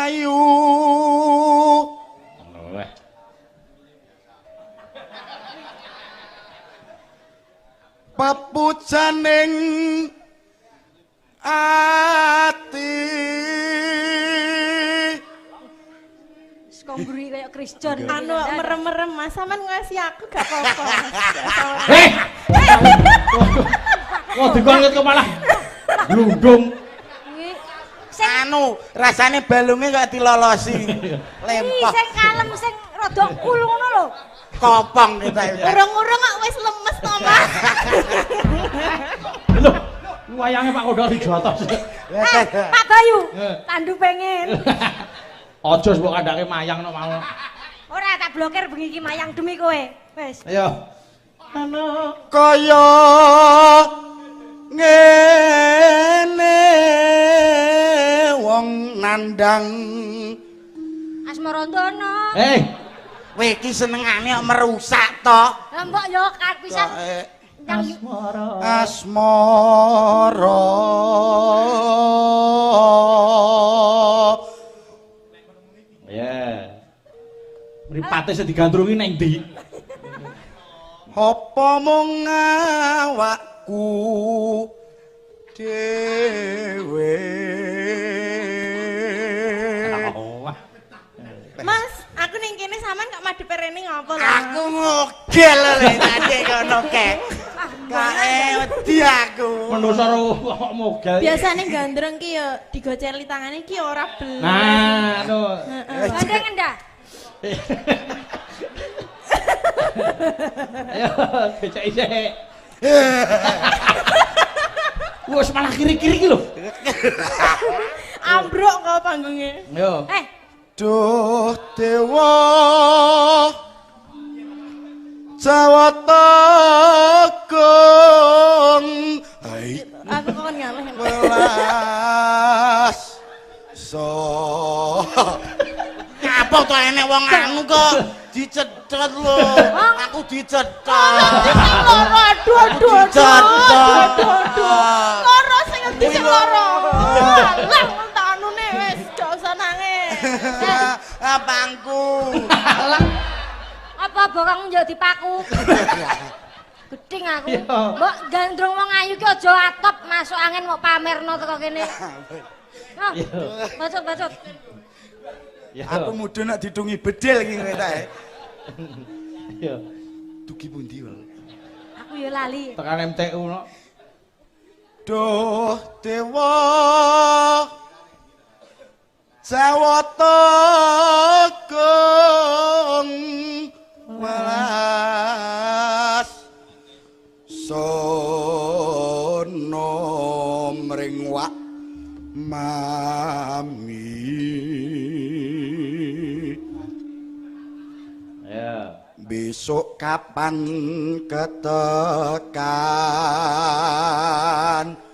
ayu. Pepujaning ati. Kongguri kaya Christian. Anu merem-merem Mas, sampean ngasih aku gak apa-apa. Heh. Wah, dikon kok malah glundung. Anu, rasane balunge kok dilolosi. Lempah. Sing kalem sing rada cool ngono lho. Kopong kita. Urung-urung kok wis lemes to, Mas. Lho, wayange Pak Kodhok dijotos. Pak Bayu, tandu pengen. Aja mbok kandhake mayang no mau. Ora tak blokir bengi iki mayang demi kowe. Wis. Ayo. Ana kaya ngene wong nandang Asmarandana. Eh, kowe iki senengane kok merusak to. Lah mbok yo pisan. Asmara. Asmara. Ya. Mripate sing digandrungi ning ndi? Apa mung awakku dhewe. Mas, aku ning kene sampean kok madhep rene ngopo lho? Aku ngogel lho tadi kono ke. Kae wedi aku. Menungso kok mogel. Biasane gandrung ki ya digoceli tangane ki ora belas. Nah, anu. Gandeng endah. Ayo, becek isik. Wes malah kiri-kiri ki lho. Ambruk kok panggungnya. Yo. Eh, duh dewa Jawata Agung. Hai. Aku kok ngalih. Welas. So. Ngapa to enek wong anu kok dicethot lho. Aku dicethot. Loro aduh aduh aduh. Loro sing ngendi sing loro. Lah tak anune wis gak usah nangis. Abangku. Apa bokong yo dipaku. Geding aku. Mbok gandrung wong ayu ki aja atop masuk angin mok pamerno teko kene. Bacot-bacot. Aku mudhun nek didungi bedil iki ngene ta. Iya. Dugi pundi wae. Aku yo lali. Tekan MTU no. Duh dewa Jawata Agung welas sono mring wak mami. Ya. Besok kapan ketekan?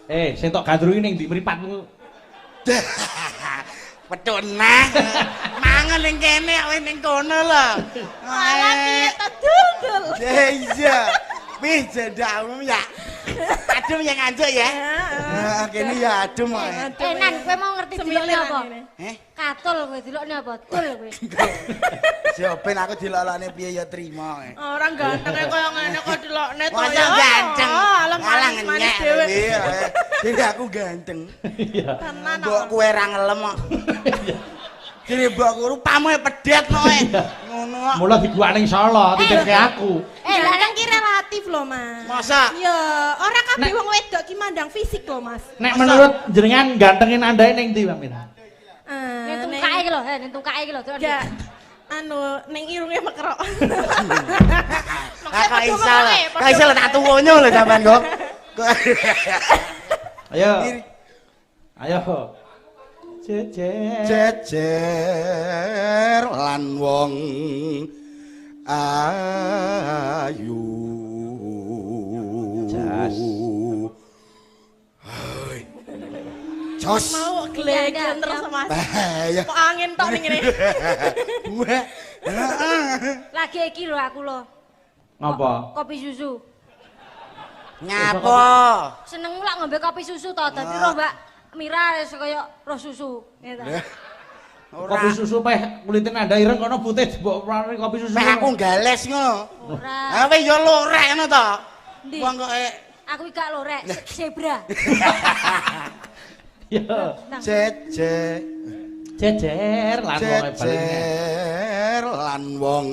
Eh, sing tok gandrungi ning ndi mripatmu? Petuk nah. Mangan ning kene kowe ning kono lho. Malah piye to dul-dul. Iya. Wih jendakmu ya. Adem ya nganjuk ya. Heeh, kene ya adem kok. Eh Nan, kowe mau ngerti dilokne apa? Heh? Katul kowe dilokne apa? Tul kowe. Siapa aku dilokne piye ya trimo. Ora gantenge kaya ngene kok dilokne to ya. Ganteng. Alah manis dhewe. Iya. Jadi aku ganteng. Iya. Mbok kowe ra ngelem kok. Jadi mbok rupamu pedet no. Ngono kok. Mula diguak ning Solo, titipke aku. Eh, ganteng ki relatif lho, Mas. Masa? Iya, ora kabeh wong wedok ki mandang fisik lho, Mas. Nek menurut jenengan gantenge nandhae ning ndi, Mbak Mira? Ning tungkake iki lho, ning tungkake iki lho. Ya. Anu ning irunge mekrok. Kok iso lho. Kok iso lho tak tuwonyo lho sampean kok. Ayo. Ayo. Jejer. Jejer lan wong ayu. Jas. Hai. Jos. Mau glegen terus Mas. Bahaya. Kok angin tok ning ngene. Wah. Lagi iki lho aku lho. Ngapa? Kopi susu. Nyapa? Seneng lak ngombe kopi susu to, dadi roh Mbak Mira wis kaya roh susu. Ngene ta. Ora. Kopi susu peh kulite nanda ireng kono putih mbok kopi susu. Peh aku gales ngono. Ora. Ha kowe ya lorek ngono to. Ndi? Wong kok Aku iki gak lorek, zebra. Ya. Nang. Jejer Jejer lan wong bali. Jejer lan wong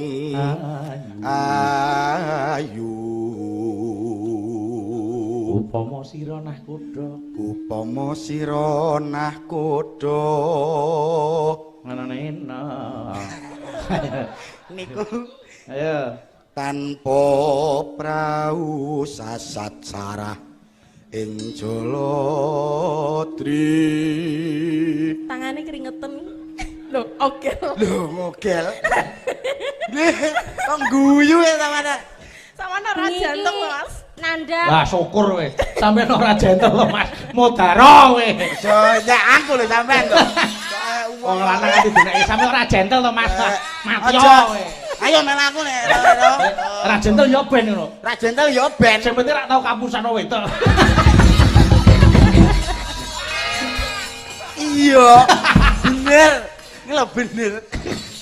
ayu. Upama sira nah kuda. Upama sira nah kuda. Ngono nena. Niku Ayo. Tanpa prau sasat sarah ing Jaladri. Tangane keringetan. Lho, oke. Lho ngogel. Nggih, kok guyu ya sampeyan. Sampeyan ora jantung, Mas. Nanda. Wah, syukur kowe. Sampeyan ora gentle lho, Mas. Mudara kowe. Aja aku lho sampeyan to. Wong lanang ati dineki sampeyan ora gentle to, Mas. Mati kowe. Ayo melu aku nek. Ora gentle ya ben ngono. Ora gentle ya ben. Sing penting rak tau kapusan wedok. Iya. Bener. Iki lho bener.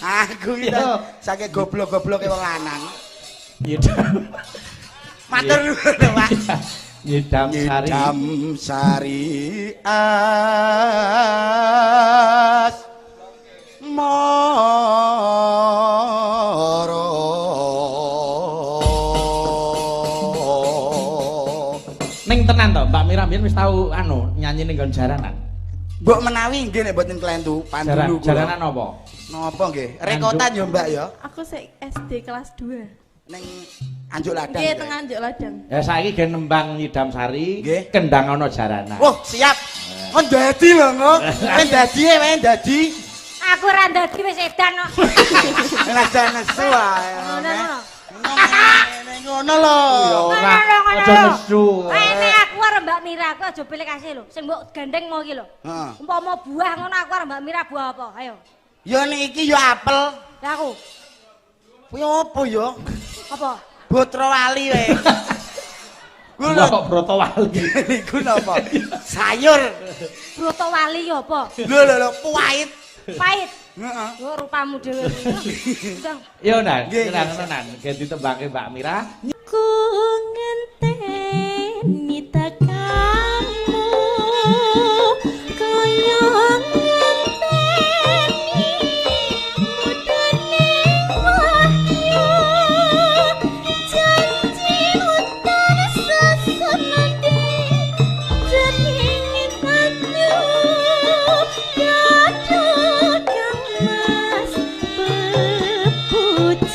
Aku iki saking goblok-gobloke wong lanang. Nyidam. Matur nuwun, Pak. Nyidam sari. Nyidam sari as moro. Ning tenan to, Mbak Mira mbiyen wis tau anu nyanyi ning nggon jaranan. Mbok menawi nggih nek mboten klentu, pandulu kula. Jaranan apa? Napa nggih? Rekotan ya, Mbak ya. Aku sik SD kelas 2. Ning Anjuk Ladang. Nggih, teng Anjuk Ladang. Ya saiki gen nembang Nyidam Sari, nggih. Kendang ana jaranan. Wah, siap. Kon dadi lho, Ngo. Kon dadi, men dadi. Aku ora dadi wis edan kok. Lah nesu ae. Ngono ngono. Ngono lho. Ya ora. Aja nesu. Nek aku arep Mbak Mira, aku aja pilih kasih lho. Sing mbok gandeng mau iki lho. Heeh. Umpama buah ngono aku arep Mbak Mira buah apa? Ayo. Ya nek iki ya apel. Lah aku. Kuwi apa ya? Apa? Botro wali we. Kuwi kok brotowali. Iku napa? Sayur. Brotowali ya apa? Lho lho lho, pahit. Pahit. Heeh. Yo rupamu dhewe kuwi. Yo Nan, ngono Nan, gen ditembangke Mbak Mira. Ku ngenteni tekamu kaya ngenteni mudane wahyu janji utan sesemende jenenge padu gaduh kang mas pepujaanku.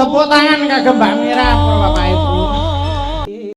Tepuk tangan kagem Mbak Mira, para Bapak Ibu.